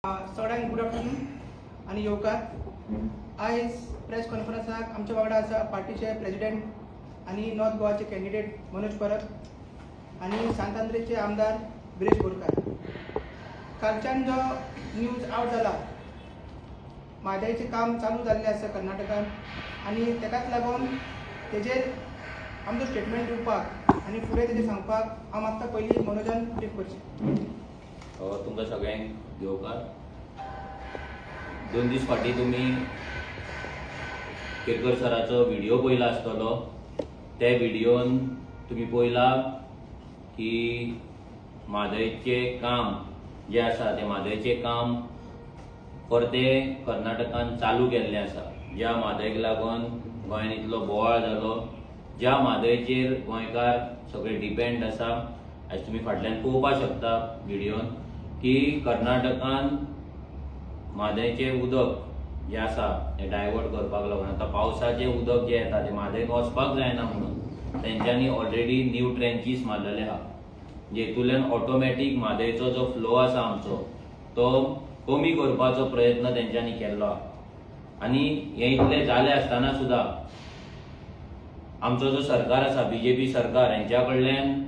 सगळ्यांक good afternoon आनी येवकार. आयज प्रेस कॉन्फरन्साक आमच्या वांगडा आसा पार्टीचे प्रेसिडेंट आनी नॉर्थ गोवाचे कॅन्डिडेट मनोज परब आनी सांत आंद्रेचे आमदार विरेश बोरकार. कालच्यान जो न्यूज आवट जाला, म्हादयचें काम चालू जाल्लें आसा कर्नाटकान आनी तेकाच लागून तेजेर आमचो स्टेटमेंट दिवपाक आनी फुडें तेजेर सांगपाक हांव मागता पयलीं मनोजान ब्रीफ करचें. तुमकां सगळ्यांक येवकार. 2 दीस फाटीं तुमी केरकर सराचो व्हिडिओ पळयला आसतलो. त्या व्हिडियोन तुमी पळयला की म्हादयचें काम जें आसा तें म्हादयचें काम परतें कर्नाटकान चालू केल्लें आसा. ज्या म्हादयक लागून गोंयान इतलो बोवाळ जालो, ज्या म्हादयचेर गोंयकार सगळे डिपेंड आसा, आयज तुमी फाटल्यान पळोवपाक शकता व्हिडियोन की कर्नाटकान म्हादयचें उदक जें आसा तें डायवर्ट करपाक लागून आतां पावसाचें उदक जें येता तें म्हादयक वचपाक जायना म्हणून तेंच्यांनी ऑलरेडी न्यू ट्रेंचीस मारलेले आहा, जेतूंतल्यान ऑटोमॅटीक म्हादयचो जो फ्लो आसा आमचो तो कमी करपाचो प्रयत्न तेंच्यांनी केल्लो आहा. आनी हें इतलें जालें आसतना सुद्दां आमचो जो सरकार आसा, बीजेपी सरकार, हेंच्या कडल्यान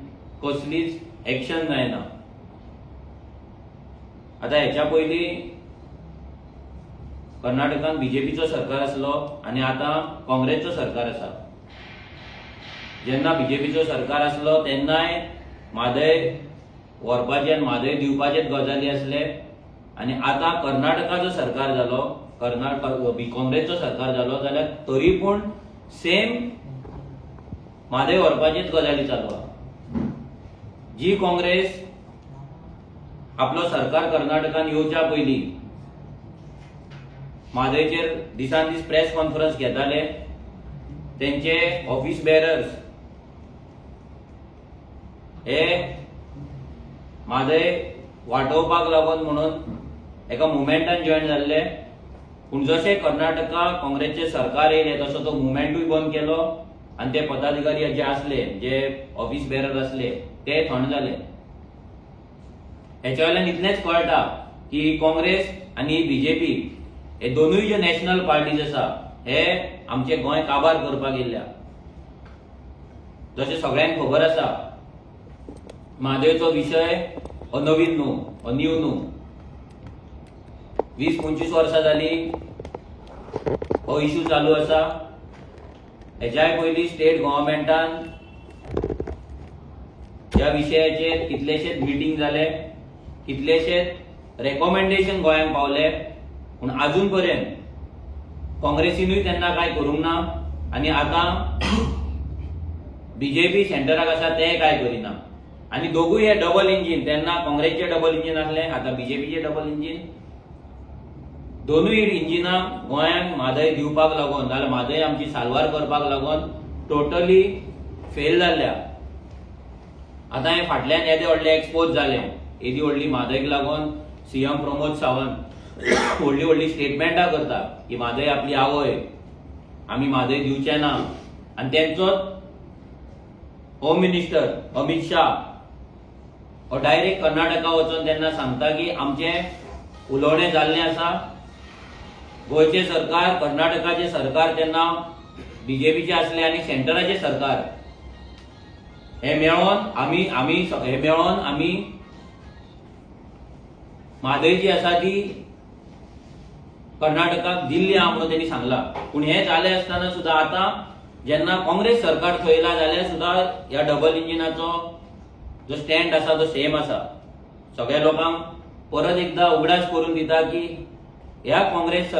कसलीच एक्शन जायना. आतां हेच्या पयलीं कर्नाटकान बीजेपीचो सरकार आसलो आनी आतां काँग्रेसचो सरकार आसा. जेन्ना बीजेपीचो सरकार आसलो तेन्नाय म्हादय व्हरपाचे आनी म्हादय दिवपाचेच गजाली आसले, आनी आतां कर्नाटकाचो सरकार जालो, काँग्रेसचो सरकार जालो जाल्यार तरी पूण सेम म्हादय व्हरपाचेच गजाली चालू आहा. जी काँग्रेस आपलो सरकार कर्नाटकान येवच्या पयलीं म्हादयचेर दिसान दीस प्रेस कॉन्फरन्स घेताले, तेंचे ऑफिस बेरर्स हे म्हादय वाटोवपाक लागून म्हणून एका मुवमेंटान जॉयन जाल्ले. पूण जशें कर्नाटका काँग्रेसचें सरकार येयलें तसो तो मुवमेंटूय बंद केलो आनी ते पदाधिकारी जे आसले, जे ऑफिस बेरर आसले ते थंड जाले. हेच्या वयल्यान इतलेंच कळटा की काँग्रेस आनी बीजेपी हे दोनूय जे नॅशनल पार्टीज आसा हे आमचे गोंय काबार करपाक येयल्या. जशें सगळ्यांक खबर आसा, म्हादयचो विशय हो नवीन न्हू, हो न्यू न्हू. 20-25 वर्सां जाली हो इशू चालू आसा. हेच्याय पयलीं स्टेट गव्हर्मेंटान ह्या विशयाचेर कितलेशेच मिटींग जाले, कितलेशेच रेकॉमेंडेशन गोंयांक पावले, पूण आजून पर्यंत काँग्रेसीनूय तेन्ना कांय करूंक ना आनी आतां बीजेपी सेंटराक आसा ते कांय करिना. आनी दोगूय हे डबल इंजीन, तेन्ना काँग्रेसचे डबल इंजीन आसले, आतां बीजेपीचे डबल इंजीन. दोनूय इंजिनां गोंयांक म्हादय दिवपाक लागून जाल्यार म्हादय आमची साल्वार करपाक लागून टोटली फेल जाल्ल्या. आतां हें फाटल्यान येदे व्हडले एक्सपोज जाले, येदी व्हडली म्हादयक लागून सीएम प्रमोद सावंत व्हडली व्हडली स्टेटमेंटां करता की म्हादय आपली आवय, आमी म्हादय दिवचे ना. आनी तेंचोच होम मिनिस्टर अमित शाह हो डायरेक्ट कर्नाटका वचून तेन्ना सांगता की आमचें उलोवणें जाल्लें आसा, गोंयचें सरकार, कर्नाटकाचें सरकार तेन्ना बीजेपीचें आसलें आनी सेंटराचें सरकार, हे मेळोन आमी आमी हे मेळोन आमी म्हादय जी आसा ती कर्नाटकाक दिल्ली आहा म्हणून तेणी सांगला. पूण हें जालें आसतना सुद्दां आतां जेन्ना काँग्रेस सरकार थंयला जाल्यार सुद्दां ह्या डबल इंजिनाचो जो स्टँड आसा तो सेम आसा. सगळ्या लोकांक परत एकदां उगडास करून दिता की ह्या काँग्रेस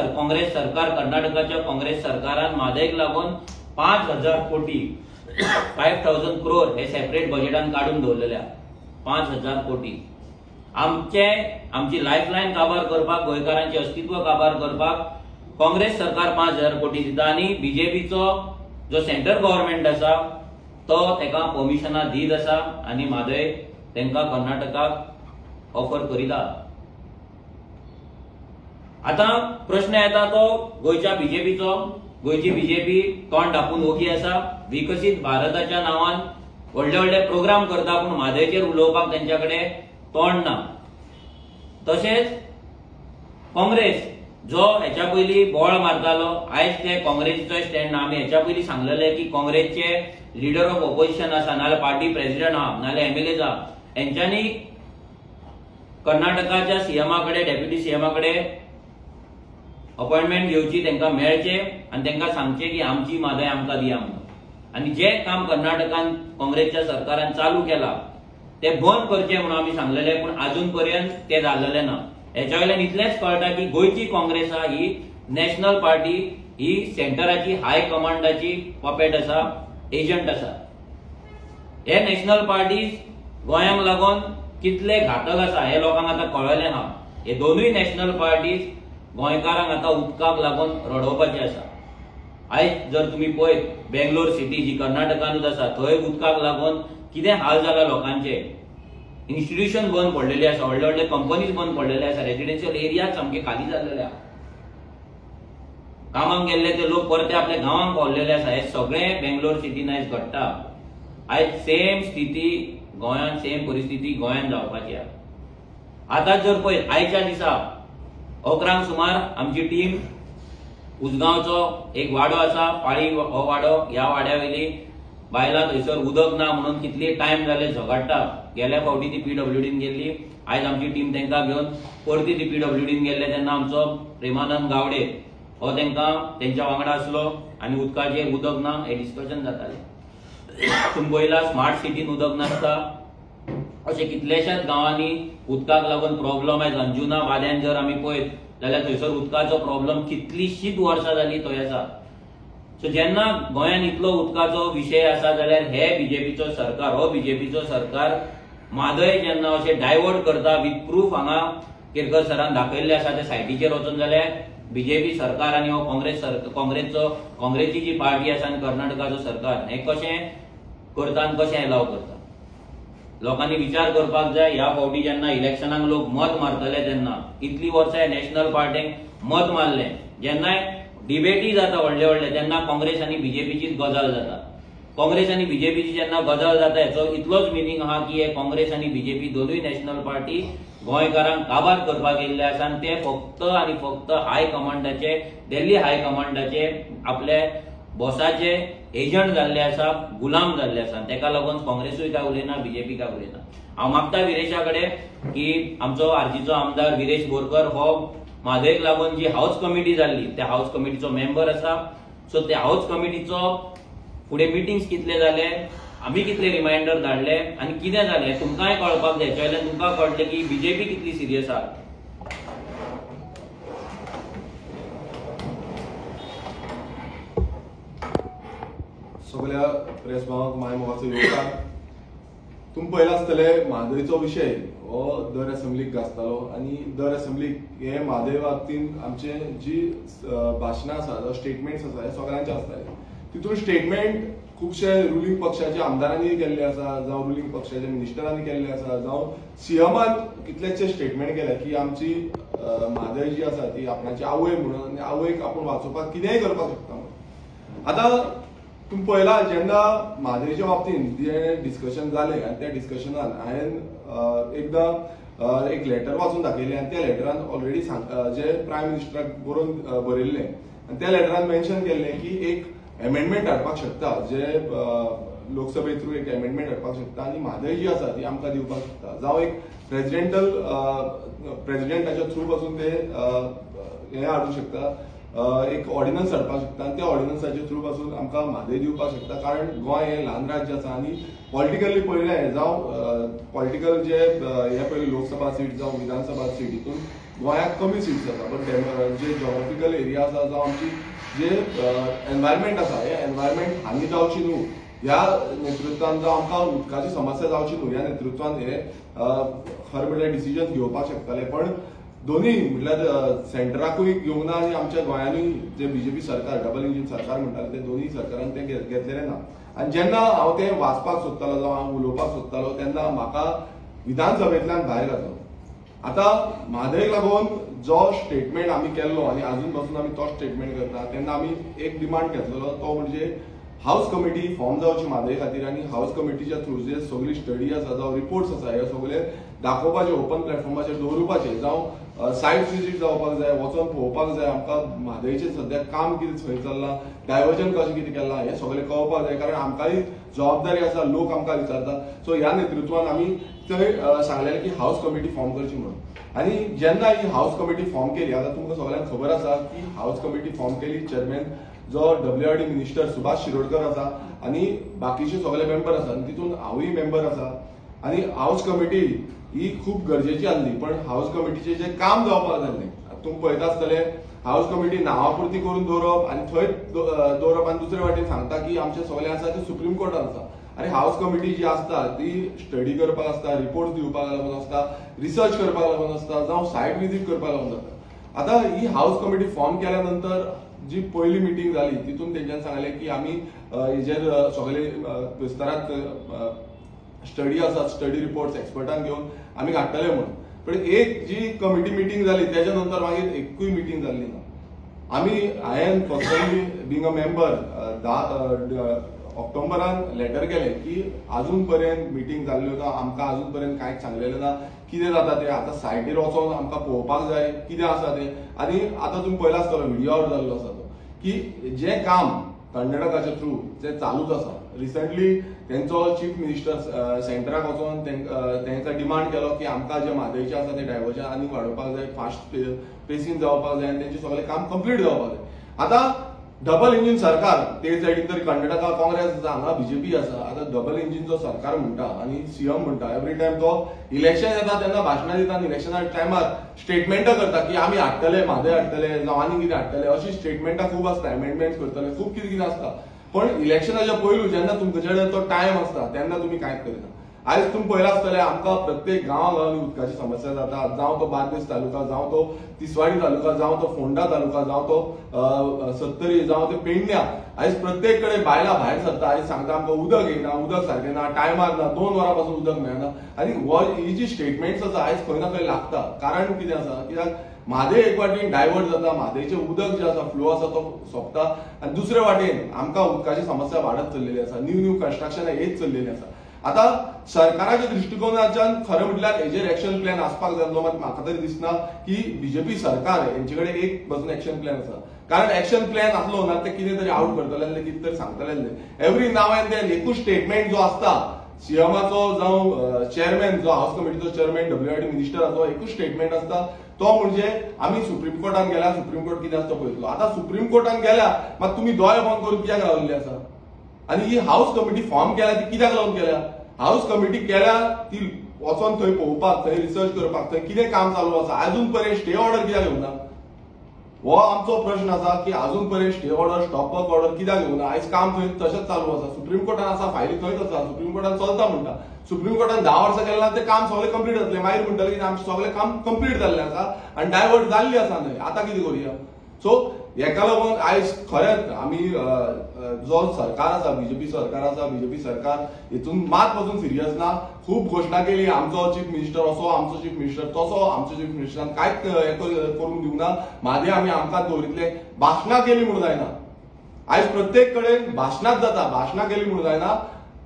सरकार, कर्नाटकाच्या काँग्रेस सरकारान म्हादयक लागून 5,000 कोटी, 5,000 क्रोर हे सेपरेट बजेटान काडून दवरलेले. 5,000 कोटी आमचे आमची लायफलायन काबार करपाक, गोंयकारांचें अस्तित्व काबार करपाक काँग्रेस सरकार 5,000 कोटी दिता आनी बीजेपीचो जो सेंटर गव्हर्मेंट आसा तो तेका परमिशनां दीत आसा आनी म्हादय तेंकां कर्नाटकाक ऑफर करीत. आतां प्रश्न येता तो गोंयच्या बीजेपीचो. गोंयची बीजेपी तोंड धापून ओगी आसा, विकसीत भारताच्या नांवान व्हडले व्हडले प्रोग्राम करता पूण म्हादयचेर उलोवपाक तेंच्या कडेन तोंड ना. तशेंच काँग्रेस जो हेच्या पयलीं बोळ मारतालो आयज ते काँग्रेसीचो स्टँड ना. आमी हेच्या पयलीं सांगलेले की काँग्रेसचे लिडर ऑफ ऑपोजिशन आसा, नाजाल्यार पार्टी प्रेसिडेंट आहा, नाजाल्यार एमएलए आहा, हेंच्यांनी कर्नाटकाच्या सीएमा कडेन, डेप्युटी सीएमा कडेन अपॉइंटमेंट घेवची, तांकां मेळचे आनी तांकां सांगचें की आमची म्हादय आमकां दिया म्हणून. आनी जे काम कर्नाटकान काँग्रेसच्या सरकारान चालू केला ते बंद करचे म्हणून आमी सांगलेले, पूण अजून पर्यंत ते जाल्लेले ना. हेच्या वयल्यान इतलेंच कळटा की गोंयची काँग्रेस आहा ही नॅशनल पार्टी, ही सेंटराची हाय कमांडाची पपेट आसा, एजंट आसा. हे नॅशनल पार्टीज गोंयांक लागून कितले घातक आसा हे लोकांक आतां कळ्ळें आहा. हे दोनूय नॅशनल पार्टीज गोंयकारांक आतां उदकाक लागून रडोवपाचे आसा. आयज जर तुमी पळयत बेंगलोर सिटी जी कर्नाटकानूच आसा थंय उदकाक लागून कितें हाल जाला लोकांचे, इन्स्टिट्यूशन बंद पडलेले आसा, व्हडले व्हडले कंपनीज बंद पडलेले आसा, रेजिडेन्शियल एरिया सामके खाली जाल्लेले आसा, कामाक गेल्ले ते लोक परते आपल्या गांवांक पावलेले आसा. हे सगळें बेंगलोर सिटीन आयज घडटा. आयज सेम स्थिती गोंयांत, सेम परिस्थिती गोंयांत जावपाची आसा. आतां जर पळयत आयच्या दिसा 11 सुमार आमची टीम उजगांवचो एक वाडो आसा, पाळी हो वाडो, ह्या वाड्या वयली बायलां थंयसर उदक ना म्हणून कितली टायम जाले झगडटा. गेल्या फावटी ती पीडब्ल्यूडीन गेल्ली, आयज आमची टीम तांकां घेवन परती ती पीडब्ल्यूडीन गेल्ले तेन्ना आमचो प्रेमानंद गावडे हो तांकां तेंच्या वांगडा आसलो आनी उदकाचें उदक ना हें डिस्कशन जातालें. तुमी पळयला स्मार्ट सिटीन उदक नासता, अशे कितल्याशाच गांवांनी उदकाक लागून प्रॉब्लम. आयज अंजुना वाद्यान जर आमी पळयत जाल्यार थंयसर उदकाचो प्रॉब्लम कितलीशीच वर्सां जाली थंय आसा. सो जेन्ना गोंयांत इतलो उदकाचो विशय आसा जाल्यार हे बीजेपीचो सरकार, हो बीजेपीचो सरकार म्हादय जेन्ना अशें डायवर्ट करता विथ प्रूफ हांगा केरकर सरान दाखयल्ले आसा ते सायटीचेर वचून जाल्यार बीजेपी सरकार आनी हो काँग्रेस काँग्रेसचो काँग्रेसची जी पार्टी आसा आनी कर्नाटकाचो सरकार हे कशें करता आनी कशें एलाव करता. लोकांनी विचार करपाक जाय. ह्या फावटी जेन्ना इलेक्शनाक लोक मत मारतले तेन्ना इतली वर्सां नॅशनल पार्टीक मत मारलें, जेन्ना डिबेटी जाता व्हडले व्हडले तेन्ना काँग्रेस आनी बीजेपीचीच गजाल जाता. काँग्रेस आनी बीजेपीची जेन्ना गजाल जाता हेचो इतलोच मिनींग आहा की हे काँग्रेस आनी बीजेपी दोनूय नॅशनल पार्टी गोंयकारांक काबार करपाक येयल्ले आसा आनी ते फक्त आनी फक्त हाय कमांडाचे, दिल्ली हाय कमांडाचे आपले बॉसाचे एजंट जाल्ले आसा, गुलाम जाल्ले आसा. तेका लागून काँग्रेसूय काय उलयना, बीजेपी काय उलयना. हांव मागता विरेशा कडेन की आमचो आरजीचो आमदार विरेश बोरकर हो म्हादयक लागून जी हाऊस कमिटी जाल्ली त्या हाऊस कमिटीचो मेंबर आसा. सो त्या हाऊस कमिटीचो फुडें मिटिंग्स कितले जाले, आमी कितले रिमायंडर धाडले आनी कितें जालें तुमकांय कळपाक जाय. हेच्या वयल्यान तुमकां कळटलें की बीजेपी कितली सिरियस आसा. सगळ्या प्रेस भावांक माय मोगाचो येवकार. तुमी पळयलां आसतलें म्हादयचो विशय हो दर असेंब्लीक गाजतालो आनी दर असेंब्लीक हे म्हादय बाबतींत आमचे जी भाशणां आसा जावं स्टेटमेंट्स आसा हे सगळ्यांचे आसताले. तितून स्टेटमेंट खुबशे रुलींग पक्षाच्या आमदारांनी केल्ले आसा, जावं रुलींग पक्षाच्या मिनिस्टरांनी केल्ले आसा, जावं सीएमान कितलेशे स्टेटमेंट केले की आमची म्हादय जी आसा ती आपणाची आवय म्हणून आनी आवयक आपूण वाचोवपाक कितेंय करपाक शकता म्हणून. आतां तुमी पळयला जेन्ना म्हादयच्या बाबतींत जें डिस्कशन जालें आनी त्या डिस्कशनान हांवें एकदां एक लेटर वाचून दाखयलें आनी त्या लेटरान ऑलरेडी जे प्रायम मिनिस्टराक बरोवन बरयल्लें आनी त्या लेटरान मेन्शन केल्लें की एक एमेंडमेंट हाडपाक शकता, जे लोकसभे थ्रू एक एमेंडमेंट हाडपाक शकता आनी म्हादय जी आसा ती आमकां दिवपाक शकता, जावं एक प्रेजिडेंटल प्रेजिडेंटाच्या थ्रू पासून ते हें हाडूंक शकता, एक ऑर्डिनन्स हाडपाक शकता आनी त्या ऑर्डिनन्साच्या थ्रू पासून आमकां म्हादय दिवपाक शकता. कारण गोंय हें ल्हान राज्य आसा आनी पॉलिटिकली पळयलें जावं पॉलिटिकल जे हे पळयलें लोकसभा सीट जावं विधानसभा सीट हितून गोंयाक कमी सीट्स आसा, बट जे जॉग्राफिकल एरिया आसा जावं आमची जे एनवायरमेंट आसा हे एनवायरमेंट हानी जावची न्हू ह्या नेतृत्वान, जावं आमकां उदकाची समस्या जावची न्हू ह्या नेतृत्वान हे खरें म्हणल्यार डिसिजन घेवपाक शकताले. पण दोन्ही म्हटल्यार सेंटराकूय घेवंक ना आनी आमच्या गोंयांनी जे बीजेपी सरकार डबल इंजीन सरकार म्हणटाले ते दोन्ही सरकारान ते घेतलेले ना. आनी जेन्ना हांव ते वाचपाक सोदतालो जावं हांव उलोवपाक सोदतालो तेन्ना म्हाका विधानसभेंतल्यान भायर घातलो. आतां म्हादयक लागून जो स्टेटमेंट आमी केल्लो आनी आजून पासून आमी तो स्टेटमेंट करता तेन्ना आमी एक डिमांड घेतलेलो तो म्हणजे हाऊस कमिटी फॉर्म जावची म्हादय खातीर आनी हाऊस कमिटीच्या थ्रू जे सगळी स्टडी आसा जावं रिपोर्ट्स आसा हे सगळे दाखोवपाचे, ओपन प्लॅटफॉर्माचेर दवरुपाचे, जावं सायट विजीट जावपाक जाय, वचोन पळोवपाक जाय आमकां म्हादयचें सद्या काम कितें खंय चल्लां, डायवर्जन कशें कितें केलां हें सगळें कळपाक जाय, कारण आमकांय जबाबदारी आसा, लोक आमकां विचारता. सो ह्या नेतृत्वान आमी थंय सांगलेलें की हावस कमिटी फॉर्म करची म्हणून. आनी जेन्ना ही हावस कमिटी फॉर्म केली, आतां तुमकां सगळ्यांक खबर आसा की हावस कमिटी फॉर्म केली, चेअरमॅन जो WRD minister Subhash Shirodkar आसा आनी बाकीचे सगळे मेंबर आसा आनी तितून हांवूय मेंबर आसा. आनी हावस कमिटी ही खूब गरजेची आसली, पण हावस कमिटीचें जें काम जावपाक जाल्लें तुमी पळयता आसतले, हावस कमिटी नांवापुरती करून दवरप आनी थंय दवरप आनी दुसरे वाटेन सांगता की आमचें सगळें आसा तें सुप्रीम कोर्टान आसा. आनी हावस कमिटी जी आसता ती स्टडी करपाक आसता, रिपोर्ट दिवपाक लागून आसता, रिसर्च करपाक लागून आसता, जावं सायट विजीट करपाक लागून जाता. आतां ही हावस कमिटी फॉर्म केल्या नंतर जी पयली मिटींग जाली तितून तेंच्यान सांगलें की आमी हेजेर सगळे विस्तारात स्टडी आसा, स्टडी रिपोर्ट्स एक्सपर्टांक घेवन आमी काडटले म्हणून. पण एक जी कमिटी मिटींग जाली तेच्या नंतर मागीर एकूय मिटींग जाल्ली ना. आमी हांवें personally being a member 10 ऑक्टोबरान letter केलें की अजून पर्यंत मिटींग जाल्ल्यो ना, आमकां अजून पर्यंत कांयच सांगलेलें ना कितें जाता तें, आतां सायटीर वचोन आमकां पळोवपाक जाय कितें आसा तें. आनी आतां तुमी पळयला आसतलो व्हिडिओ आवट जाल्लो आसा तो की जें काम कर्नाटकाच्या थ्रू जें चालूच आसा. रिसंटली तेंचो चीफ मिनिस्टर सेंटराक वचोन तेंकां डिमांड केलो की आमकां जें म्हादयचें आसा तें डायवर्जन आनीक वाडोवपाक जाय, फास्ट पेसीन जावपाक जाय आनी तेंचें सगळें काम कंप्लीट जावपाक जाय. आतां डबल इंजीन सरकार ते सायडीन तर कर्नाटका काँग्रेस आसा, हांगा बीजेपी आसा. आतां डबल इंजीन जो सरकार म्हणटा आनी सीएम म्हणटा, एवरी टायम तो इलेक्शन येता तेन्ना भाशणां दिता आनी इलेक्शना टायमार स्टेटमेंटां करता की आमी हाडटले, म्हादय हाडटले, जावं आनी कितें हाडटले, अशी स्टेटमेंटां खूब आसता, एमेंडमेंट्स करतले, खूब कितें कितें आसता. पण इलेक्शनाच्या पयलू जेन्ना तुमचे कडेन तो टायम आसता तेन्ना तुमी कांयच करिना. आयज तुमी पळयलां आसतलें आमकां प्रत्येक गांवा गांवांनी उदकाची समस्या जाता, जावं तो बार्देस तालुका, जावं तो तिसवाडी तालुका, जावं तो फोंडा तालुका, जावं तो सत्तरी, जावं ते पेडण्या. आयज प्रत्येक कडेन बायलां भायर सरता, आयज सांगता आमकां उदक येना, उदक सारकें ना, टायमार ना, 2 वरां पासून उदक मेळना. आनी ही जी स्टेटमेंट्स आसा आयज खंय ना खंय लागता. कारण कितें आसा, कित्याक म्हादय एक वाटेन डायवर्ट जाता, म्हादयचें उदक जें आसा फ्लो आसा तो सोंपता आनी दुसरे वाटेन आमकां उदकाची समस्या वाडत चल्लेली आसा, न्यू न्यू कन्स्ट्रक्शनां येत चल्लेली आसा. आतां सरकाराच्या दृश्टिकोनाच्यान खरें म्हटल्यार हेजेर एक्शन प्लॅन आसपाक जाय, मात म्हाका तरी दिसना की बीजेपी सरकार हेंचे कडेन एक पासून एक्शन प्लॅन आसा. कारण एक्शन प्लॅन आसलो ना ते कितें तरी आवट करतले आसले, कितें तरी सांगतले आसले. एवरी नाव एंड then एकूच स्टेटमेंट जो आसता सीएमाचो जावं चेअरमॅन जो हावस कमिटीचो चेअरमॅन WRD मिनिस्टराचो एकूच स्टेटमेंट आसता तो म्हणजे आमी सुप्रीम कोर्टान गेल्या, सुप्रीम कोर्ट कितें आसता पळयतलो. आतां सुप्रीम कोर्टान गेल्या मात तुमी दोळे बंद करून कित्याक रावल्ली आसा? आनी ही हावस कमिटी फॉर्म केल्या ती कित्याक लागून केल्या? हावस कमिटी केल्या ती वचोन थंय पळोवपाक, थंय रिसर्च करपाक, थंय कितें काम चालू आसा. अजून पर्यंत स्टे ऑर्डर कित्याक घेवना हो आमचो प्रश्न आसा की अजून पर्यंत stay order, stop work order कित्याक घेवना? आयज काम थंय तशेंच चालू आसा, सुप्रीम कोर्टान आसा, फायली थंयच आसा, सुप्रीम कोर्टान चलता म्हणटा. सुप्रीम कोर्टान 10 वर्सां केलें ना तें काम सगळें कंप्लीट जातलें, मागीर म्हणटलें की आमचें सगळें काम कंप्लीट जाल्लें आसा आनी डायवर्ट जाल्ली आसा न्हय, आतां कितें करुया? सो हेका लागून आयज खरेंच आमी जो सरकार आसा, बीजेपी सरकार आसा, बीजेपी सरकार हितून मात पासून सिरियस ना. खूब घोशणा केली, आमचो चीफ मिनिस्टर असो, आमचो चीफ मिनिस्टर तसो, आमचो चीफ मिनिस्टरान कांयच हें करूंक दिवंक ना, म्हादय आमी आमकां दवरितले. भाशणां केली म्हणून जायना, आयज प्रत्येक कडेन भाशणांच जाता, भाशणां केली म्हणून जायना.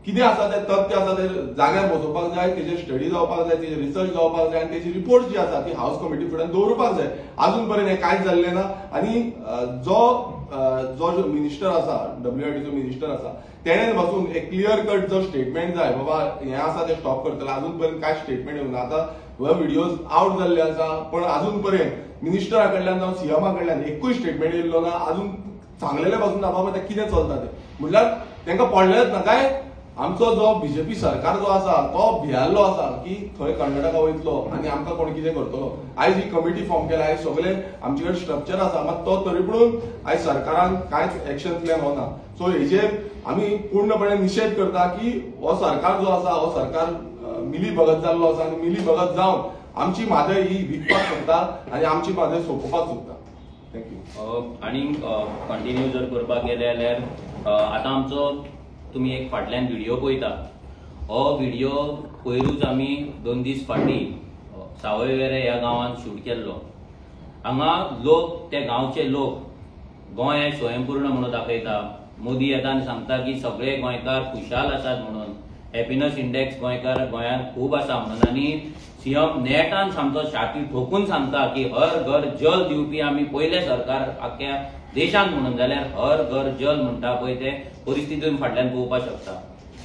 कितें आसा तें तथ्य आसा तें जाग्यार बसोवपाक जाय, तेजेर स्टडी जावपाक जाय, तेजेर रिसर्च जावपाक जाय आनी तेजी रिपोर्ट जी आसा ती हावस कमिटी फुड्यान दवरुपाक जाय. अजून पर्यंत हें कांयच जाल्लें ना. आनी जो जो मिनिस्टर आसा, WRDचो मिनिस्टर आसा, तेणें पासून एक क्लियर कट जो स्टेटमेंट जाय, बाबा हें आसा तें स्टॉप करतले. अजून पर्यंत कांय स्टेटमेंट येवंक ना. आतां हो व्हिडियोज आवट जाल्ले आसा, पण अजून पर्यंत मिनिस्टरा कडल्यान जावं सीएमा कडल्यान एकूय स्टेटमेंट येयल्लो ना. अजून सांगलेलें पासून ना बाबा तें कितें चलता तें, म्हणल्यार तांकां पडलेंच ना. काय आमचो जो बीजेपी सरकार जो आसा तो भियाल्लो आसा की थंय कर्नाटका वयतलो आनी आमकां कोण कितें करतलो. आयज ही कमिटी फॉर्म केल्या, आयज सगळे आमचे कडेन स्ट्रक्चर आसा, मात तो तरी पुणून आयज सरकारान कांयच एक्शन प्लॅन होना. सो हेजेर आमी पूर्णपणे निशेध करता की हो सरकार जो आसा हो सरकार मिली भगत जाल्लो आसा आनी मिली भगत जावन आमची म्हादय ही विकपाक सोदता आनी आमची म्हादय सोंपोवपाक सोदता. Thank you. आनी कंटिन्यू जर करपाक गेले जाल्यार आतां आमचो तुमी एक फाटल्यान व्हिडिओ पळयता, हो व्हिडिओ पयरूच आमी 2 दीस फाटीं सावयवेरें ह्या गांवांत शूट केल्लो. हांगा लोक, ते गांवचे लोक गोंय हें स्वयंपूर्ण म्हणून दाखयता. मोदी येता आनी सांगता की सगळे गोंयकार खुशाल आसात म्हणून, हॅपिनस इंडेक्स गोंयकार गोंयांत खूब आसा म्हणून, आनी सीएम नेटान सामको छाती ठोकून सांगता की हर घर जल दिवपी आमी पयलें सरकार आख्या देशांत म्हणून, जाल्यार हर घर जल म्हणटा पळय ते परिस्थितीन फाटल्यान पळोवपाक शकता.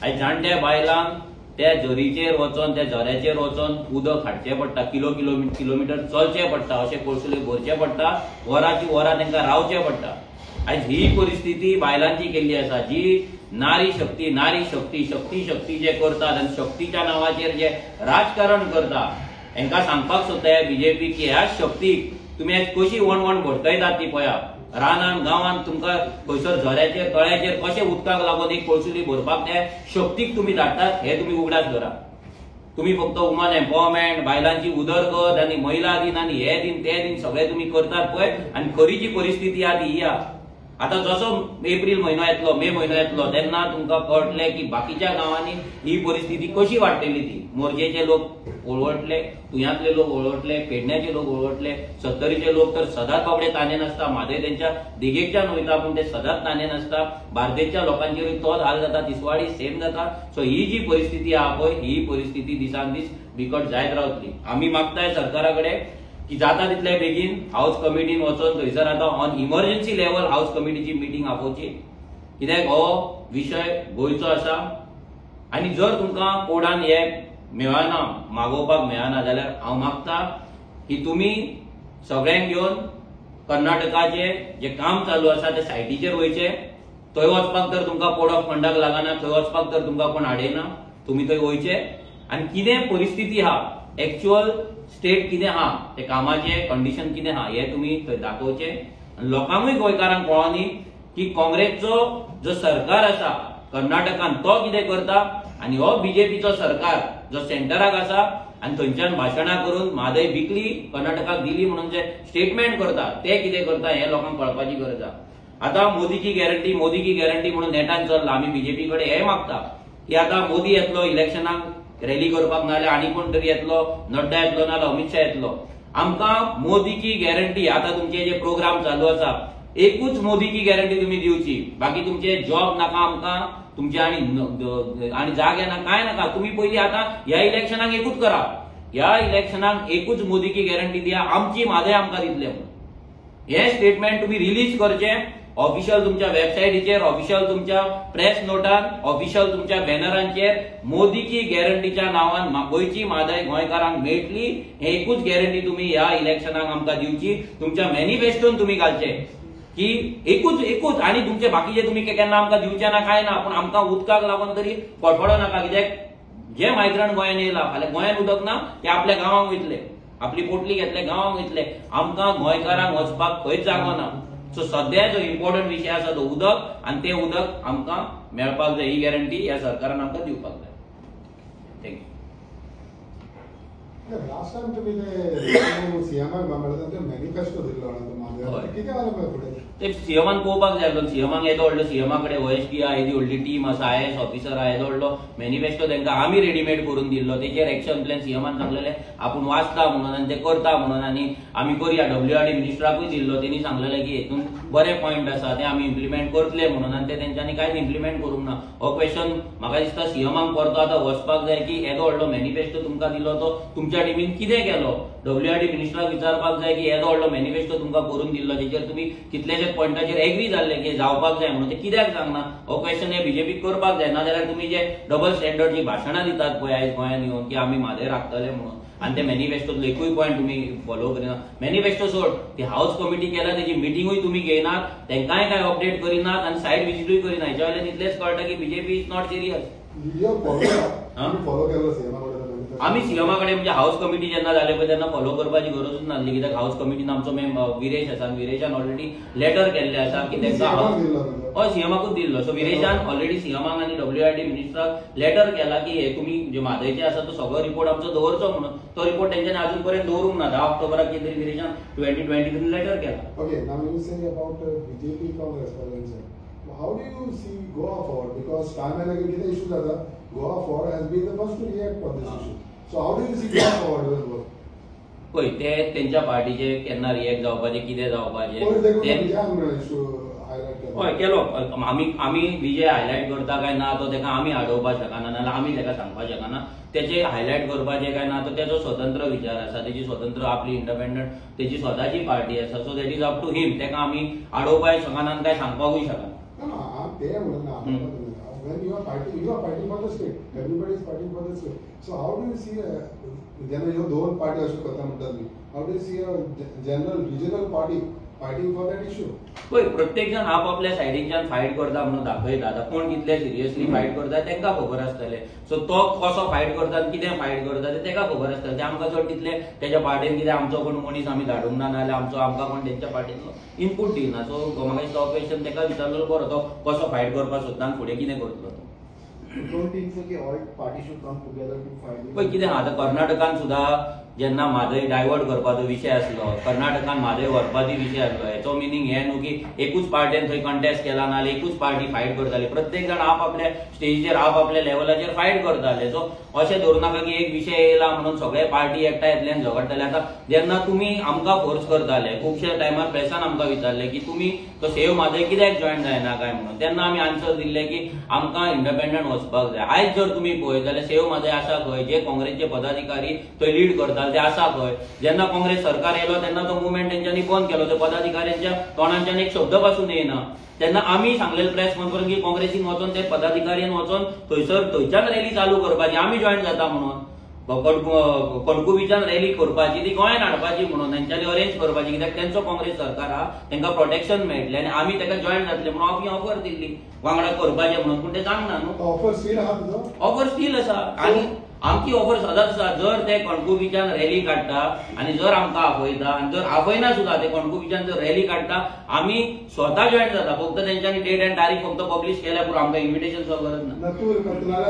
आयज जाणट्या बायलांक त्या झरीचेर वचोन, त्या झऱ्याचेर वचोन उदक हाडचें पडटा, किलो किलो किलोमिटर चलचें पडटा, अशें कोळसुले भरचें पडटा, वराची वरां तांकां रावचें पडटा. आयज ही परिस्थिती बायलांची केल्ली आसा, जी नारी शक्ती नारी शक्ती शक्ती शक्ती जे करतात आनी शक्तीच्या नांवाचेर जे राजकारण करता, हांकां सांगपाक सोदता बीजेपी की ह्या शक्तीक तुमी आयज कशी वणवण भटकयतात ती पळया. रानान गांवांत तुमकां खंयसर झऱ्याचेर तळ्याचेर कशें उदकाक लागून एक कोळसुली भरपाक त्या शक्तीक तुमी धाडटात हे तुमी उगडास धरा. तुमी फक्त वुमन एम्पावरमेंट, बायलांची उदरगत आनी महिला दिन आनी हे दिन ते दिन सगळे तुमी करतात पळय, आनी खरी जी परिस्थिती आहा ती ही आहा. आतां जसो एप्रील म्हयनो येतलो, मे म्हयनो येतलो, तेन्ना तुमकां कळटलें की बाकीच्या गांवांनी ही परिस्थिती कशी वाडटली ती. मोरजेचे लोक ओळवटले, तुयांतले लोक ओळवटले, पेडण्याचे लोक ओळवटले, सत्तरीचे लोक तर सदांच बाबडे ताने नासता, म्हादय तेंच्या देगेकच्यान वयता पूण ते सदांच ताने नासता. बार्देसच्या लोकांचेरूय तोच हाल जाता, तिसवाडी सेम जाता. सो ही जी परिस्थिती आहा पळय, ही परिस्थिती दिसान दीस बिकट जायत रावतली. आमी मागताय सरकारा कडेन की जाता तितले बेगीन हाऊस कमिटीन वचोन थंयसर आतां ऑन इमर्जन्सी लेवल हाऊस कमिटीची मिटींग आपोवची, कित्याक हो विशय गोंयचो आसा. आनी जर तुमकां कोडान हे मेळना, मागोवपाक मेळना, जाल्यार हांव मागता की तुमी सगळ्यांक घेवन कर्नाटकाचे जे काम चालू आसा ते सायटीचेर वयचे. थंय वचपाक तर तुमकां कोड ऑफ कंडक्ट लागना, थंय वचपाक तर तुमकां कोण आडयना, तुमी थंय वयचे आनी कितें परिस्थिती आहा, एक्चुअल स्टेट कितें आहा, ते कामाचें कंडिशन कितें आहा हें तुमी थंय दाखोवचें. आनी लोकांकूय गोंयकारांक कळोनी की काँग्रेसचो जो सरकार आसा कर्नाटकान तो कितें करता आनी हो बीजेपीचो सरकार जो सेंटराक आसा आनी थंयच्यान भाशणां करून म्हादय विकली कर्नाटकाक दिली म्हणून जे स्टेटमेंट करता ते कितें करता हें लोकांक कळपाची गरज आसा. आतां मोदी की गॅरंटी, मोदी की गॅरंटी म्हणून नेटान चल्ला. आमी बीजेपी कडेन हें मागता की आतां मोदी येतलो इलेक्शनाक रॅली करपाक, नाजाल्यार आनी कोण तरी येतलो, नड्डा येतलो, नाजाल्यार अमित शाह येतलो. आमकां मोदी की गॅरंटी, आतां तुमचे जे प्रोग्राम चालू आसा एकूच मोदी की गॅरंटी तुमी दिवची, बाकी तुमचे जॉब नाका आमकां, तुमचे आनी जागे ना, कांय नाका. तुमी पयलीं आतां ह्या इलेक्शनाक एकूच करा, ह्या इलेक्शनाक एकूच मोदी की गॅरंटी दिया, आमची म्हादय आमकां दितले म्हणून हे स्टेटमेंट तुमी रिलीज करचें ऑफिशियल तुमच्या वेबसायटीचेर, ऑफिशियल तुमच्या प्रेस नोटान, ऑफिशियल तुमच्या बॅनरांचेर. मोदी की गॅरंटीच्या नांवान गोंयची म्हादय गोंयकारांक मेळटली हे एकूच गॅरंटी तुमी ह्या इलेक्शनाक आमकां दिवची. तुमच्या मॅनिफेस्टोन तुमी घालचे की एकूच एकूच, आनी तुमचे बाकीचे तुमी केन्ना आमकां दिवचे ना काय ना, पूण आमकां उदकाक लागून तरी फडफडो नाका. कित्याक जे मायग्रंट गोंयांत येयला, फाल्यां गोंयांत उदक ना ते आपल्या गांवांक वयतले, आपली पोटली घेतले गांवांक वयतले. आमकां गोंयकारांक वचपाक खंयच जागो ना. सो सद्या जो इम्पॉर्टंट विशय आसा तो उदक, आनी तें उदक आमकां मेळपाक जाय, ही गॅरंटी ह्या सरकारान आमकां दिवपाक जाय. Thank you. Last time तुमी ते सीएमाक मेळ्ळा ते मॅनिफेस्टो दिल्लो कितें जालें फुडें? ते सीएमान पळोवपाक जाय, सीएमाक येदो व्हडलो, सीएमा कडेन ओएसडी आहा, येदी व्हडली टीम आसा, आयएएस ऑफिसर आहा, येदो व्हडलो मॅनिफेस्टो तांकां आमी रेडीमेड करून दिल्लो. तेचेर एक्शन प्लॅन सीएमान सांगलेलें आपूण वाचता म्हणून आनी ते करता म्हणून, आनी आमी करुया. डब्ल्यूआरडी मिनिस्टराकूय दिल्लो, तेणी सांगलेलें की हेतून बरे पॉयंट आसा ते आमी इम्प्लिमेंट करतले म्हणून, आनी ते तेंच्यांनी कांयच इम्प्लिमेंट करूंक ना. हो क्वेश्चन म्हाका दिसता सीएमाक परतो आतां वचपाक जाय की येदो व्हडलो मॅनिफेस्टो तुमकां दिलो तो तुमच्या टिमीन कितें केलो. डब्ल्यूआरडी मिनिस्टराक विचारपाक जाय की येदो व्हडलो मॅनिफेस्टो तुमकां करून दिल्लो तेचेर तुमी कितलेशे पॉयंटाचेर एग्री जाल्ले की जावपाक जाय म्हणून, ते कित्याक सांगना? हो क्वेश्चन हे बीजेपीक करपाक जाय. नाजाल्यार तुमी जे डबल स्टँडर्ड जी भाशणां दितात पळय आयज गोंयांत येवन की आमी म्हादय राखतले म्हणून, आनी ते मॅनिफेस्टोतलो एकूय पॉयंट तुमी फॉलो करिना. मॅनिफेस्टो सोड, ती हाऊस कमिटी केल्या तेजी मिटिंगूय तुमी घेयनात, तांकांय कांय अपडेट करिनात आनी सायड विजिटूय करिना. हेच्या वयल्यान इतलेंच कळटा की बीजेपी is not serious. आमी सीएमा कडेन म्हणजे हाऊस कमिटी जेन्ना जाले पळय तेन्ना फॉलो करपाची गरजूच नासली, कित्याक हाऊस कमिटीन आमचो मेम विरेश आसा, विरेशान ऑलरेडी लेटर केल्लें आसा की तांकां हय सीएमाकूच दिल्लो. सो विरेशान ऑलरेडी सीएमाक आनी डब्ल्यूआरडी मिनिस्टराक लेटर केला की हे तुमी जे म्हादयचे आसा तो सगळो रिपोर्ट आमचो दवरचो म्हणून. तो रिपोर्ट तेंच्यांनी अजून पर्यंत दवरूंक ना. 10 ऑक्टोबराक कितें तरी विरेशान 2023 लेटर केला. Okay, now you say about BJP Congress, how do you see Goa Forward? Because time and again कितें इशू जाता, Goa Forward has been the first to react on this issue. So how do you see Goa Forward will work? पळय ते तेंच्या पार्टीचे केन्ना react जावपाचे, कितें जावपाचे हायलायट केलो. हय केलो. आमी आमी विजय हायलायट करता काय ना तो ताका आमी आडोवपाक शकना, नाजाल्यार आमी ताका सांगपाक शकना. तेचे हायलायट करपाचें काय ना तो तेजो स्वतंत्र विचार आसा, तेजी स्वतंत्र आपली इंडिपेंडंट तेजी स्वताची पार्टी आसा. So that is up to him. ताका आमी आडोवपाक शकना आनी काय सांगपाकूय शकना. ना ते म्हणना, when you are fighting, you are fighting for the state. Everybody is fighting for the state. So how do you see जेन्ना ह्यो दोन पार्टी अश्यो करता म्हणटा तुमी, how do you see a general regional party fighting for that issue? पळय, प्रत्येक जाण आपापल्या सायडीनच्यान फायट करता म्हणून दाखयता. आतां कोण कितले सिरियसली फायट करता तांकां खबर आसतलें. सो तो कसो फायट करता आनी कितें फायट करता तें ताका खबर आसतलें. तें आमकां चड तितलें तेच्या पार्टेन कितें आमचो कोण मनीस आमी धाडूंक ना, नाजाल्यार आमचो आमकां कोण तेंच्या पार्टींतलो इनपूट दिना. सो म्हाका दिसता हो क्वेश्चन ताका विचारलेलो बरो, तो कसो फायट करपाक सोदता आनी फुडें कितें करतलो तो. Don't think so की all parties should come together to fight? पळय कितें आतां कर्नाटकान सुद्दां जेन्ना म्हादय डायवर्ट करपाचो विशय आसलो, कर्नाटकान म्हादय व्हरपाचो विशय आसलो, हेचो मिनींग हें न्हू की एकूच पार्टेन थंय कंटेस्ट केला नाजाल्यार एकूच पार्टी फायट करताली. प्रत्येक जाण आपापल्या स्टेजीचेर आपापल्या लेवलाचेर फायट करताले. सो अशें धरूं नाका की एक विशय येयला म्हणून सगळे पार्टी एकठांय येतले आनी झगडटले. आतां जेन्ना तुमी आमकां फोर्स करताले, खुबशे टायमार प्रेसान आमकां विचारले की तुमी तो सेव म्हादय कित्याक जॉयन जायना काय म्हणून, तेन्ना आमी आन्सर दिल्ले की आमकां इंडिपेंडंट वचपाक जाय. आयज जर तुमी पळयत जाल्यार सेव म्हादय आसा खंय, जे काँग्रेसचे पदाधिकारी थंय लीड करता ते आसा खंय. जेन्ना काँग्रेस सरकार येयलो तेन्ना तो मुवमेंट तेंच्यांनी बंद केलो, ते पदाधिकाऱ्यांच्या तोंडांच्यान एक शब्द पासून येयना. तेन्ना आमी सांगलेले प्रेस कॉन्फरन्स की काँग्रेसीन वचोन ते पदाधिकाऱ्यान वचोन थंयसर थंयच्यान रॅली चालू करपाची, आमी जॉयन जाता म्हणून कणकुबीच्यान रॅली करपाची, ती गोंयान हाडपाची म्हणून तेंच्यांनी अरेंज करपाची, कित्याक तेंचो काँग्रेस सरकार आहा, तेंकां प्रोटेक्शन मेळटलें आनी आमी तेका जॉयन जातले म्हणून आमी ऑफर दिल्ली वांगडा करपाचें म्हणून. पूण तें जावंक ना न्हू. ऑफर स्टील आहा तुजो? ऑफर स्टील आसा आनी आमची ऑफर सदांच आसा. जर ते कणकुबीच्यान रॅली काडटा आनी जर आमकां आपयता आनी जर आपयना सुद्दां ते कणकुबीच्यान जर रॅली काडटा आमी स्वता जॉयन जाता. फक्त तेंच्यांनी डेट आनी तारीख फक्त पब्लीश केल्या पुरो, आमकां इन्विटेशन सुद्दां गरज ना.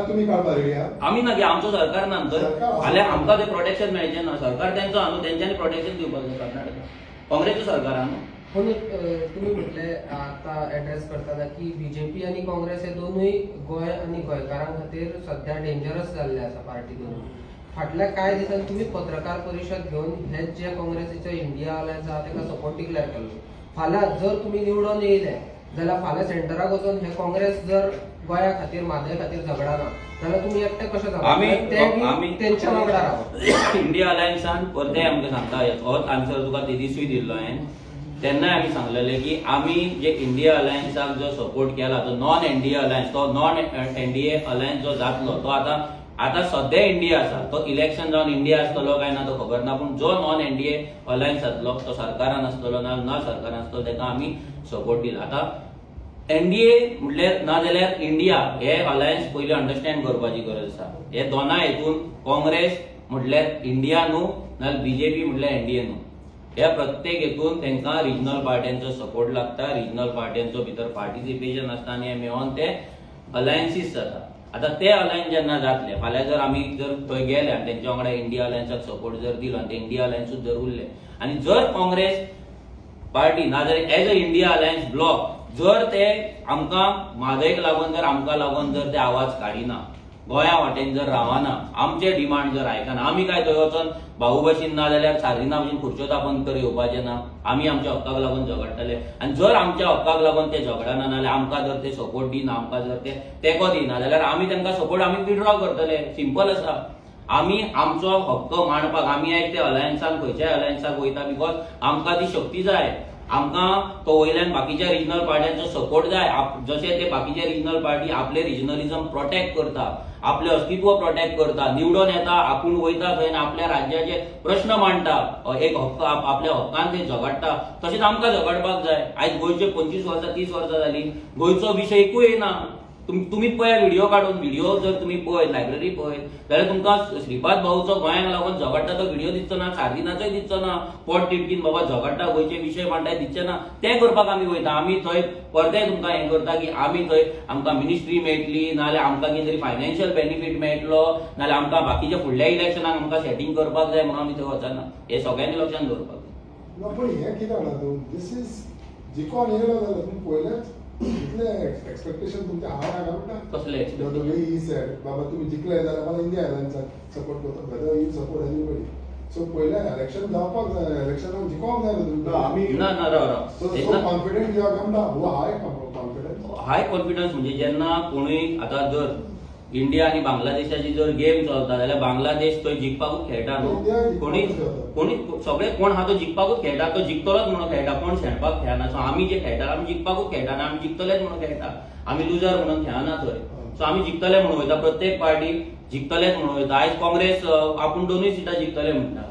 तुमी काडपा रेडी? आमी ना की आमचो सरकार ना तर जाल्यार आमकां तें प्रोटेक्शन मेळचें ना. सरकार तेंचो आहा न्हू, तेंच्यांनी प्रोटेक्शन दिवपाक जाय. कर्नाटका काँग्रेसचें सरकार आहा न्हू. पूण तुमी म्हटलें आतां एड्रेस करतना की बीजेपी आनी काँग्रेस हे दोनूय गोंय आनी गोंयकारां खातीर सध्या डेंजरस जाल्ले आसा पार्टी दोनूय. फाटल्या कांय दिसांनी तुमी पत्रकार परिशद घेवन हेच जे काँग्रेसीचे इंडिया अलायन्स आहा ताका सपोर्ट डिक्लेअर केल्लो. फाल्यां जर तुमी निवडून येयले जाल्यार फाल्यां सेंटराक वचून हे काँग्रेस जर गोंया खातीर म्हादय खातीर झगडना जाल्यार तुमी एकटे कशें जाता? तेंच्या वांगडा रावा. इंडिया अलायन्सान परतें आमकां सांगता, होच आन्सर तुका ते दिसूय दिल्लो हांवें. तेन्नाय आमी सांगलेले की आमी जे इंडिया अलायन्साक जो सपोर्ट केला तो नॉन एनडीए अलायन्स, तो नॉन एनडीए अलायन्स जो जातलो तो आतां आतां सद्या इंडिया आसा, तो इलेक्शन जावन इंडिया आसतलो काय ना तो खबर ना, पूण जो नॉन एनडीए अलायन्स जातलो तो सरकारान आसतलो ना ना सरकारान आसतलो ताका आमी सपोर्ट दिला. आतां एनडीए म्हणल्यार ना जाल्यार इंडिया हे अलायन्स पयलीं अंडरस्टँड करपाची गरज आसा. हे दोनाय हितून काँग्रेस म्हटल्यार इंडिया न्हू, नाल्यार बीजेपी म्हटल्यार एनडीए न्हू. ह्या प्रत्येक हेतून तांकां रिजनल पार्ट्यांचो सपोर्ट लागता, रिजनल पार्ट्यांचो भितर पार्टिसिपेशन आसता आनी हे मेळोन ते अलायन्सीस जाता. आतां ते अलायन्स जेन्ना जातले, फाल्यां जर आमी जर थंय गेले आनी तेंच्या वांगडा इंडिया अलायन्साक सपोर्ट जर दिलो आनी ते इंडिया अलायन्सूच जर उरले आनी जर काँग्रेस पार्टी नाजाल्यार as a India alliance bloc जर ते आमकां म्हादयक लागून जर आमकां लागून जर ते आवाज काडिना, गोंया वाटेन जर रावना, आमचे डिमांड जर आयकना, आमी काय थंय वचोन भाऊ भशेन ना जाल्यार सार्दिना भशेन खुर्च्यो तापोवन तर येवपाचें ना. आमी आमच्या हक्काक लागून झगडटले आनी जर आमच्या हक्काक लागून ते झगडना नाजाल्यार आमकां जर ते सपोर्ट दिना, आमकां जर ते तेंको दिना जाल्यार आमी तांकां सपोर्ट आमी विड्रॉ करतले. सिंपल आसा. आमी आमचो हक्क मांडपाक आमी आयज ते अलायन्सान खंयच्याय अलायन्साक वयता because आमकां ती शक्ती जाय, आमकां तो वयल्यान बाकीच्या रिजनल पार्ट्यांचो सपोर्ट जाय. जशे ते बाकीचे रिजनल पार्टी आपले रिजनलिझम प्रोटेक्ट करता, आपले अस्तित्व प्रोटेक्ट करता, निवडून येता, आपूण वयता थंय आपल्या राज्याचे प्रश्न मांडटा, एक हक्क आपल्या हक्कान ते झगडटा, तशेंच आमकां झगडपाक जाय. आयज गोंयचे 25 वर्सां 30 वर्सां जाली गोंयचो विशय एकूय येना. तुमीच पळया व्हिडिओ काडून, व्हिडिओ जर तुमी पळयत लायब्ररी पळयत जाल्यार तुमकां श्रीपाद भाऊचो गोंयांक लागून झगडटा तो व्हिडिओ दिसचो ना, सार्दिनाचोय दिसचो ना, पोट तिडकीन बाबा झगडटा गोंयचे विशय मांडटा दिसचे ना. तें करपाक आमी वयता. आमी थंय परतें तुमकां हें करता की आमी थंय आमकां मिनिस्ट्री मेळटली नाजाल्यार आमकां कितें तरी फायनान्शियल बेनिफीट मेळटलो नाजाल्यार आमकां बाकीच्या फुडल्या इलेक्शनाक आमकां सेटींग करपाक जाय म्हणून आमी थंय वचना. हें सगळ्यांनी लक्षांत दवरपाक जाय. पूण हें कितें जाणां तूं, दीस is जिकोन येयलो जाल्यार तुमी पयलेच इतले एक्सपेक्टेशन तुमचे हांव हांगा म्हणटा कसले the way he said, बाबा तुम्ही जिखले जाल्यार मला इंडिया अलायन्साक सपोर्ट करता, whether you support anybody. So पयलें इलेक्शन जावपाक जाय, इलेक्शनाक जिखोवंक जाय न्हू आमी. ना ना राव राव, so confident you are come down, high confidence. High confidence म्हणजे जेन्ना कोणूय आतां जर इंडिया आनी बांगलादेशाची जर गेम चलता जाल्यार बांगलादेश थंय जिखपाकूच खेळटा न्हू. कोणी कोणी सगळे कोण आहा तो जिखपाकूच खेळटा, तो जिखतलोच म्हणून खेळटा, कोण शेणपाक खेळना. सो आमी जे खेळटा आमी जिखपाकूच खेळटा आनी आमी जिखतलेच म्हणून खेळटा, आमी लुजर म्हणून खेळना थंय. सो आमी जिखतले म्हणून वयता, प्रत्येक पार्टी जिखतलेच म्हणून वयता. आयज काँग्रेस आपूण दोनूय सिटां जिखतले म्हणटा,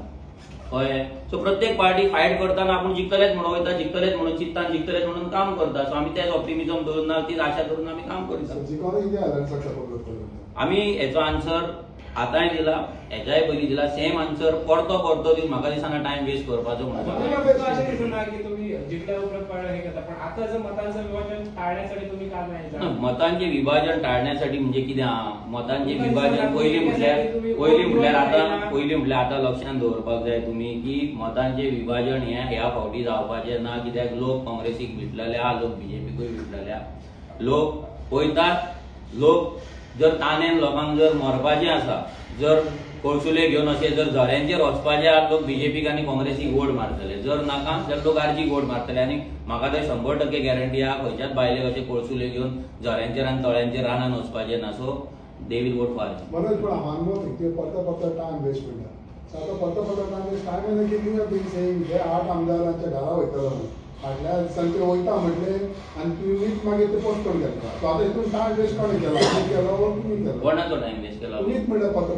कळ्ळें. सो प्रत्येक पार्टी फायट करतना आपूण जिखतलेच म्हणून वयता, जिखतलेच म्हणून चिंतता, जिखतलेच म्हणून काम करता. सो आमी तेच ऑप्टिमिजम दवरून ना तीच आशा करून आमी काम करता. आमी हेचो आन्सर आतांय दिला, हेच्याय पयलीं दिला, सेम आन्सर परतो परतो दिवन म्हाका दिसना टायम वेस्ट करपाचो म्हणून. अशें दिसना की तुमी जिखल्या उपरांत हे करता, पण आतां जर मतांचं विभाजन टाळण्यासाठी तुम्ही का नाही? मतांचे विभाजन टाळण्यासाठी म्हणजे कितें आहा, मतांचे विभाजन पयलीं म्हटल्यार आतां पयलीं म्हटल्यार आतां लक्षांत दवरपाक जाय तुमी की मतांचे विभाजन हें ह्या फावटी जावपाचें ना. कित्याक लोक काँग्रेसीक भिटलेले आहा, लोक बीजेपीकूय भिटलेले आहा. लोक पळयतात, लोक जर तानेन लोकांक जर मरपाचें आसा, जर कोळसुले घेवन अशें जर झऱ्यांचेर वचपाचें आहा, लोक बीजेपीक आनी काँग्रेसीक वोट मारतले. जर नाका जाल्यार लोक आरजीक वोट मारतले. आनी म्हाका तर 100% गॅरंटी आहा खंयच्याच बायलेक अशें कोळसुले घेवन झऱ्यांचेर आनी तळ्यांचेर रानान वचपाचें ना. So they will vote for RG. Manoj, पण one more thing, ते परत परत टायम वेस्ट म्हणटा. सो आतां परत परत टायम वेस्ट, टायम येना की you have been saying हे 8 आमदारांच्या घरा वयतलो म्हणून, फाटल्या दिसांनी ते वयता म्हटलें आनी तुमीच मागीर ते पोस्टपोन केलें. सो आतां हितून टायम वेस्ट कोणें केला? आमी केलो वा तुमी केलो? कोणाचो टायम वेस्ट केलो? तुमीच म्हणल्यार परत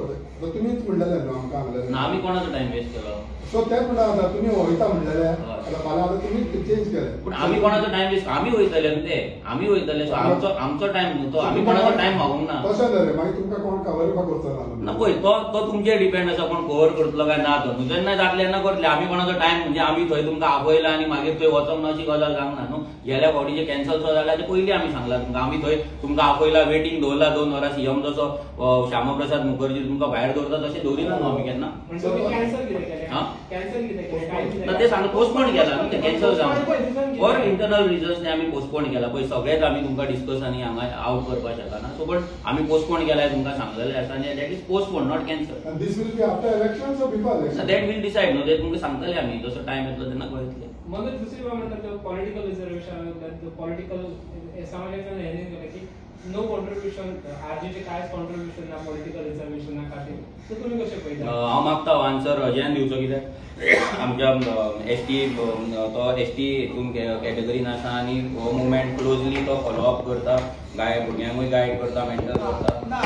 परत तुमीच म्हणलेलें न्हू आमकां हांगलेलें. ना, आमी कोणाचो टायम वेस्ट केलो? सो तें म्हणटा आतां तुमी वयता म्हणलेलें, आतां फाल्यां आतां तुमीच चेंज केलें. पूण आमी कोणाचो टायम वेस्ट, आमी वयतले न्हू ते, आमी वयतले. सो आमचो आमचो टायम न्हू तो, आमी कोणाचो टायम मागूंक ना. तशें जालें मागीर तुमकां कोण कवर करचो ना? ना पळय, तो तो तुमचेर डिपेंड आसा कोण कवर करतलो काय ना. तो न्हू जेन्ना जातलें तेन्ना करतले. आमी कोणाचो टायम म्हणजे आमी थंय तुमकां आपयला आनी मागीर थंय वचोंक ना अशी गजाल जावंक ना न्हू. गेल्या फावटी जे कॅन्सल सुद्दां जाल्या ते पयलीं आमी सांगला तुमकां, आमी थंय तुमकां आपयला, वेटींग दवरला 2 वरां. सीएम जसो श्यामाप्रसाद मुखर्जी तुमकां भायर दवरता तशें दवरिना न्हू आमी केन्ना. ना ते सांग पोस्टपोन केला न्हू, ते कॅन्सल जावंक फॉर इंटरनल रिजन्स आमी पोस्टपोन केला. पळय सगळेच आमी तुमकां डिस्कस आनी हांगा आवट करपाक शकना. सो बट आमी पोस्टपोन केला तुमकां सांगलेलें आसा आनी that is postpone not cancel. This will be after election or before election? That will decide न्हू, ते तुमकां सांगतले आमी जसो टायम येतलो तेन्ना कळटलें. मनोज, दुसरी बाब म्हणटा तो पॉलिटिकल रिझर्वेशन, पॉलिटिकल समाजाच्यान हें केलें की नो कॉन्ट्रिब्युशन, आरजीचे कांयच कॉन्ट्रिब्युशन ना पॉलिटिकल रिझर्वेशना खातीर, सो तुमी कशें पळयता? हांव मागता आन्सर अजयान दिवचो, कित्याक आमच्या एस टी तो एस टी हितून कॅटेगरीन आसा आनी हो मुवमेंट क्लोजली तो फॉलो अप करता, गायड भुरग्यांकूय गायड करता, मेंटर करता. ना,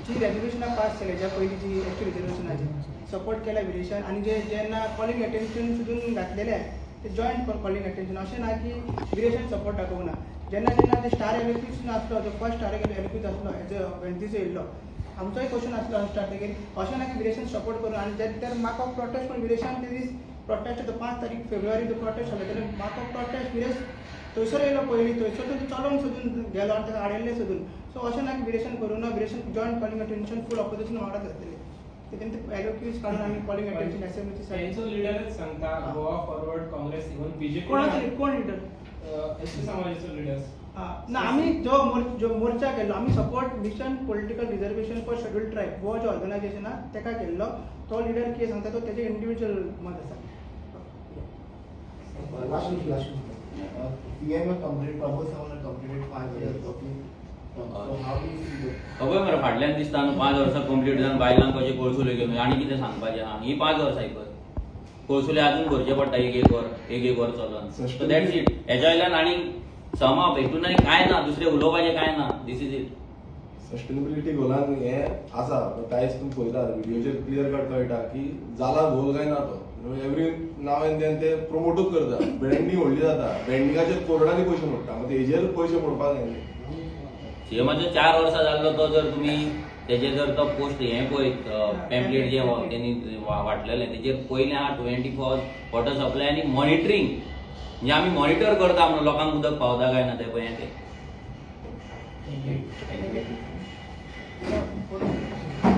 जी रेजोल्युशनां पास केले ज्या पयलीं जी एस टी रिजर्वेशनाची सपोर्ट केल्या विरेशान, आनी जे जेन्ना कॉलिंग एटेन्शन सुद्दां घातलेले ते जॉयंट कॉलिंग एटेन्शन, अशें ना की विरेशान सपोर्ट दाखोवंक ना. जेन्ना जेन्ना ते स्टार एलोक्यूज आसलो, जो फर्स्ट स्टार एलोक्यूज आसलो एज अ वेन्झीचो येयल्लो, आमचोय क्वेश्चन आसलो स्टार्टिंगेर, अशें ना की विरेशान सपोर्ट करून. आनी जेन्ना मार्क ऑफ प्रोटेस्ट पण विरेशान ते दीस प्रोटेस्ट 5 तारीख फेब्रुवारी जो प्रोटेस्ट जालो तेन्ना मार्क ऑफ प्रोटेस्ट विरेश थंयसर येयलो पयलीं, थंयसर तो चलोवन सोदून गेलो आनी ताका आडयल्लें सोदून. सो अशें ना की विरेशान करूं ना, विरेशान joint calling attention full opposition वांगडा जातलें. तेतून ते एलोक्यूज काडून आमी कॉलिंग अटेन्शन एसेंब्लीची. तेंचो लिडरच सांगता Goa forward Congress even BJP. कोणाचो कोण लिडर? एस टी समाजाचो लिडर्स. ना, आमी जो मोर्चा केल्लो आमी support mission political reservation for schedule tribe हो जो ऑर्गनायझेशन आहा तेका केल्लो. तो लिडर कितें सांगता तो तेजें इंडिविज्युअल मत आसा. Last PM complete Pramod Sawant completed 5 years working. So how do you see the खबर मरे फाटल्यान दिसता न्हू 5 वर्सां कंप्लीट जावन बायलांक कशें कोळसुले घेवन आनी कितें सांगपाचें आहा. ही 5 वर्सां पळय कोळसुले अजून भरचे पडटा एक एक वर एक एक वर चलोन. So that's it. हेच्या वयल्यान आनी सम अप हितून आनी कांय ना, दुसरें उलोवपाचें कांय ना. This is it. Sustainability गोलान हें आसा, बट आयज तुमी पळयता व्हिडियोचेर क्लियर कट कळटा की जाला गोल काय ना तो. एवरी now and then ते प्रमोटूच करता, ब्रँडींग व्हडली जाता, ब्रँडिंगाचेर करोडांनी पयशे मोडटा, मागीर हेजेर पयशे मोडपाक जाय. सीएमाचो 4 वर्सां जाल्लो तो जर तुमी तेजे जर तो पोस्ट हें पळयत पॅम्पलेट जे तेणी वाटलेलें तेजेर पयलें आहा 24 आवर्स वॉटर सप्लाय आनी मॉनिटरींग, म्हणजे आमी मॉनिटर करता म्हणून लोकांक उदक पावता काय ना तें पळय तें. Thank you.